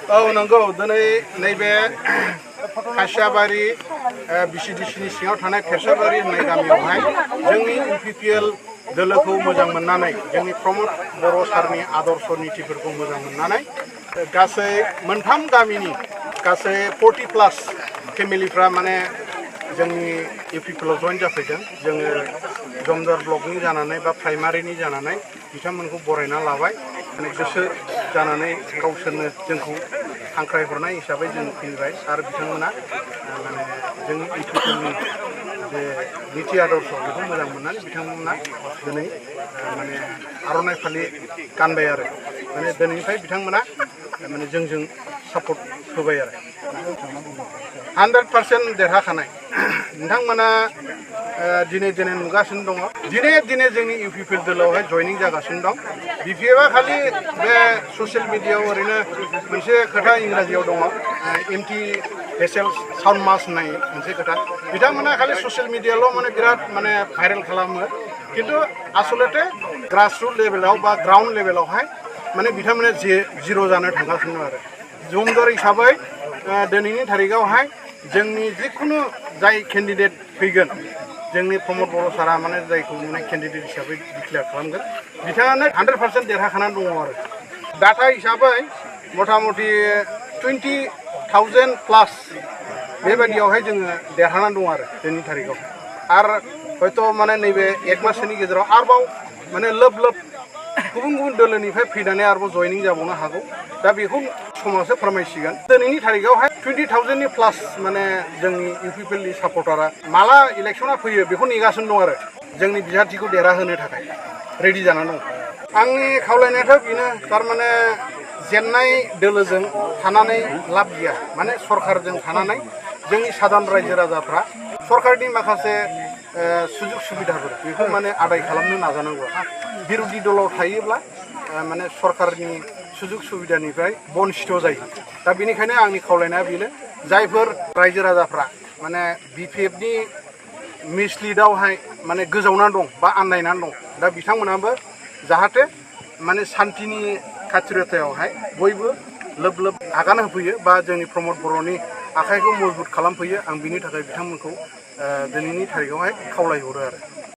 औ नंगौ दिनै नैबे खासियाबारि बिसिडिसिनि सिङाव थानाय फेरसाबारि होननाय गामियावहाय जोंनि इउपिपिएल दोलोखौ मोजां मोननानै जोंनि प्रमद बर' सारनि आदर्श नीतिफोरखौ मोजां मोननानै गासै मोनथाम गामिनि गासै 40+ फेमिलिफ्रा माने जोंनि इउपिपिएलआव जइन जाफैदों। जोङो जमदर ब्लकनि जानानै बा प्राइमारिनि जानानै बिथांमोनखौ बरायना लाबाय। माने गोसो जानानै गावसोरनो जोंखौ हांख्रायहरनाय हिसाबै जों फैबाय आरो बिथांमोना माने जोंनि इउपिपिएलनि जे नीति आदर्श बेखौ मोजां मोननानै बिथांमोना दिनै माने आर'नाइ फालि गानबाय आरो माने दिनैनिफ्राय बिथांमोना माने जोंजों सापर्ट होबाय आरो 100% देरहाखानाय नोंथांमोना दिनै नुगासिनो दङ। दिने जोंनि इउपिपिएल दोलोआवहाय जयनिं जागासिनो दं। बिपिएफआ खालि बे ससियेल मिडियायाव ओरैनो मोनसे खोथा इंराजियाव दङ एमटि हेसेल साउन्ड मास होननाय मोनसे खोथा। बिथांमोना खालि ससियेल मिडियायावल' माने बिराद माने भाइरेल खालामो, खिन्थु आसलते ग्रासरुट लेभेलाव बा ग्राउन्ड लेभेलावहाय माने बिथांमोना जिर' जानो थांगासिनो दं आरो जमदर हिसाबै दिनैनि थारिखआवहाय जोंनि जिखुनु जाय केन्डिडेट फैगोन जोंनि प्रमद बर' सारा माने जायखौ माने केन्डिडेट हिसाबै डिक्लेयार खालामगोन बिथाङानो 100% देरहाखानानै दङ आरो डाटा हिसाबै मथा मथि 20,000+ बेबायदियावहाय जोङो देरहानानै दङ आरो दिनैनि थारिखआव। आरो हयथ' माने नैबे 1 मासनि गेजेराव आरोबाव माने लोब गुबुन दोलोनिफ्राय फैनानै आरोबाव जयनिं जाबावनो हागौ। दा बेखौ समावसो फोरमायसिगोन। दिनैनि थारिखआवहाय 20,000+ माने जोंनि इउपिपिएलनि सापर्टारा माला इलेक्सना फैयो बेखौ नेगासिनो दं आरो जोंनि बिजाथिखौ देरहाहोनो थाखाय रेडि जानानै दं। आंनि खावलायनायाथ' बेनो, थारमाने जेननाय दोलोजों थानानै लाब गैया। माने सरकारजों थानानै जोंनि साधारन रायजो राजाफ्रा सरकारनि माखासे सुजुग सुबिदाफोर बेखौ माने आदाय खालामनो नाजानांगौ। बिरोधि दलाव थायोब्ला माने सरकारनि सुजुग सुबिदानिफ्राय बन्सित जायो। दा बेनिखायनो आंनि खावलायनाया बेनो, जायफोर रायजो राजाफ्रा माने बिपिएफनि मिसलिडआवहाय माने गोजावनानै दं बा आन्दायनानै दं, दा बिथांमोनाबो जाहाथे माने सान्थिनि खाथिरथायावहाय बयबो लोब आगान होफैयो बा जोंनि प्रमद बर'नि आखाइखौ मजबुत खालामफैयो। आं बिनि थाखाय बिथांमोनखौ दिनैनि थारिखआवहाय खावलायहरो आरो